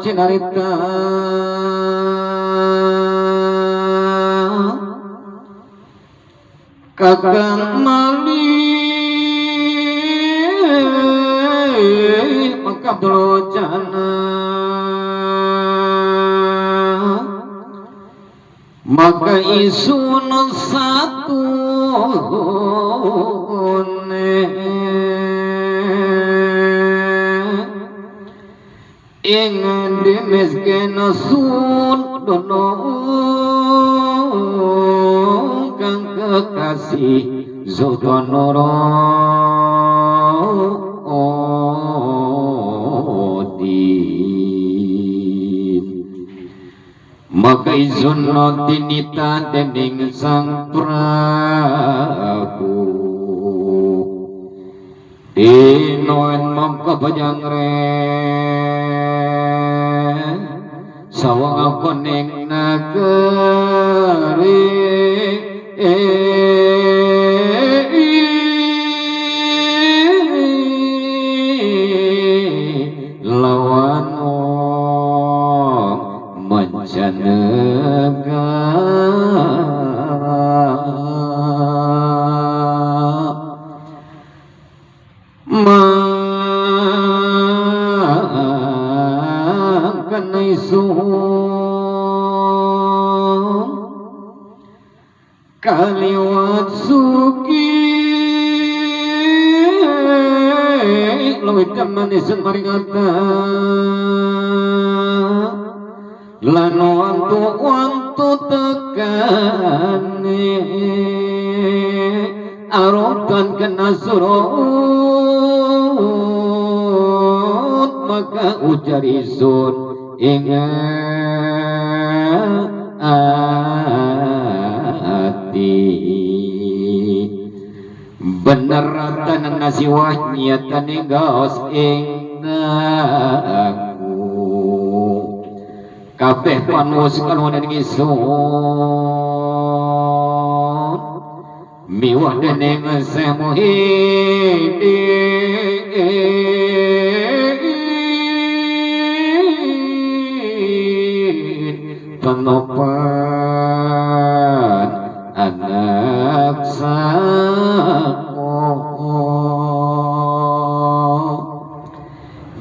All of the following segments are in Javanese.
Cinarita kakang mali makabdolocana maka isun satu ing dimiskin sun dono kang kekasih Zulkarnain maka izun tinita dening Sang Prabu dinoen mongko bajangre sawang aku ning nagari lawan wong mancanegara kaliwat suki luwih temen isun maringata lan wantu-wantu tekane arotan kena surut maka ujar isun ing ati bener tenan nasiwah nyatane gaos ing aku kabeh panwus kanuwun ingsun miwah dening Muhyiddin penopan anak sako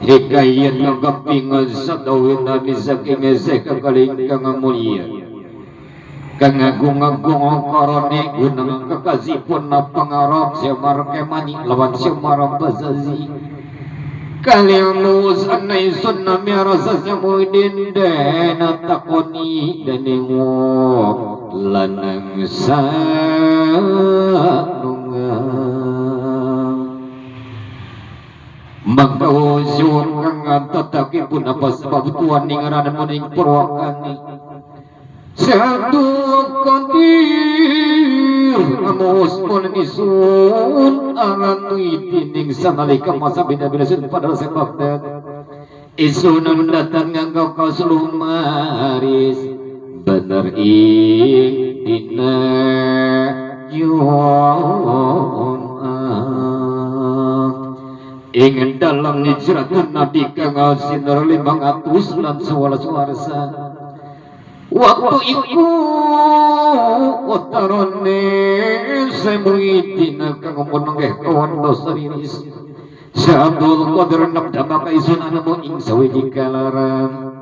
hikayat nagapingan sa dawin na saking seka kaling kang mulia kang agung-agung karone gunang kekasipun na pangarap siya markemani lawan siya marabazazi kaliamus anay sunna miarasa siya muidin dena takoni dening wong lanang sanungan maka usyur kang tatakipun apa sebab tuan ning ngaran muning purwakani satu kontir amus pun isun aran ning sanalika masa bida-bida sun pada sebab isun datang nganggo kau selumaris bener ing dina ingin dalam hijratun Nabi kang sinar 500 lan 11 warsa waktu iku otarone semuidin kang pun manggih kawan dosa riris Abdul Qadir nabda maka isun anemu ing sawiji kalaran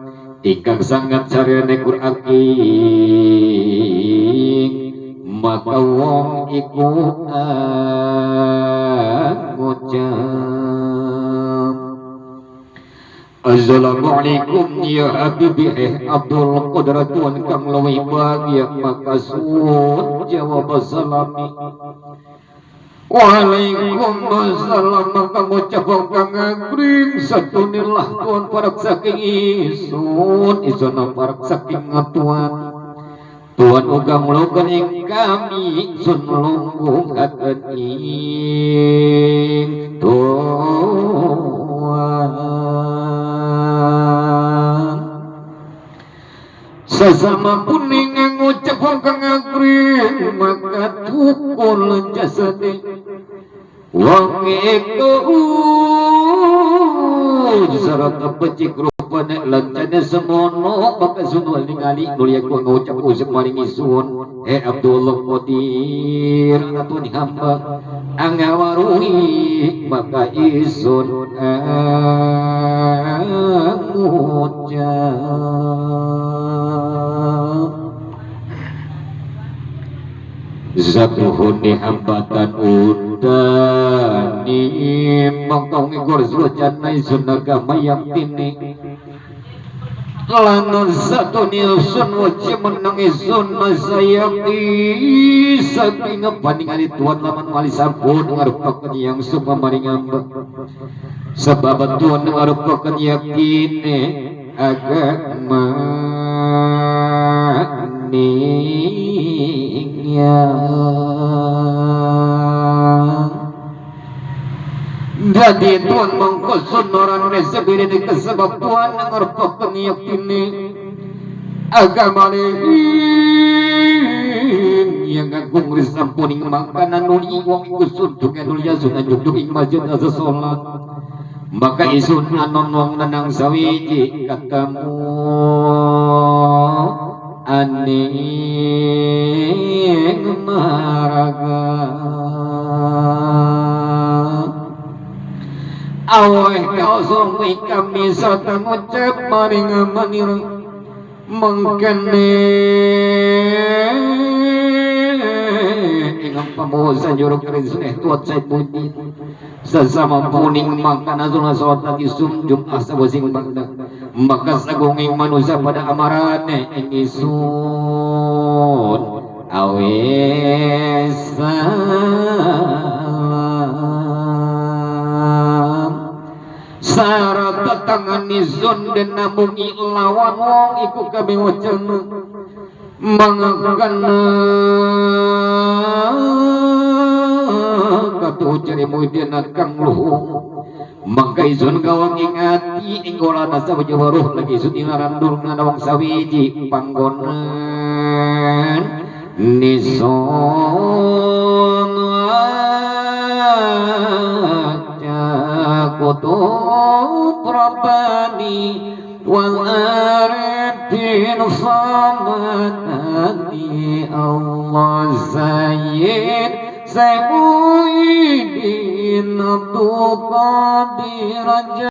ingkang sangat sarene Qur'an maka wong iku ngucap Assalamualaikum ya Habibi Abdul Qadir tuan kang luwih bahagia maka sun jawab salami Waalaikumsalam maka ngucap kang agring satunilah tuan parak saking isun isun parak saking tuan tuan uga nglukan ing kami sun lungguhaken ing tuan sesama kuning ngucap kang agring maka tukul jasade wong wong iku sarata becik rupane lancane semono maka sun ningali nulia ku ngucap usep maring isun eh Abdullah Qadir atun hamba angawaruhi maka isun ngucap zatuhuni hambatan udani mongkong ikor zujan isun agama yaktini lan zatuni sun wajib menang isun masayakti saking ngebandingani tuan laman wali sampun ngarupakan yang suma maring hamba sebab tuan ngarupakan yakine agama ya. Jadi Tuhan mengkosun orang nesebiri sebab Tuhan ngerpokan yaktini agama yang agung risampuning makanan nuli wong iku sunduk nulia sunan jugduk ing masjid asa salat maka isun anon wong lanang sawiji ketemu aning maraga aweh kau kami serta ngucap maring manir mengkene ing pamusa juruk rizne tuat said budi sesama puning makanan zona salat lagi sum jum'ah sabasing bangda maka sagunging manusia pada amarane ing isun awes sarat tangan isun dan namung lawan wong iku kami wacana mengakana katuh cari muidin kang luhung maka isun gawang ingati ing golana sabajawaruh lagi isun ilaran durna wong sawiji panggonan nison kutub rabbani wal arifin samadani Allah sayyid Muhyiddin Abdul Qadir.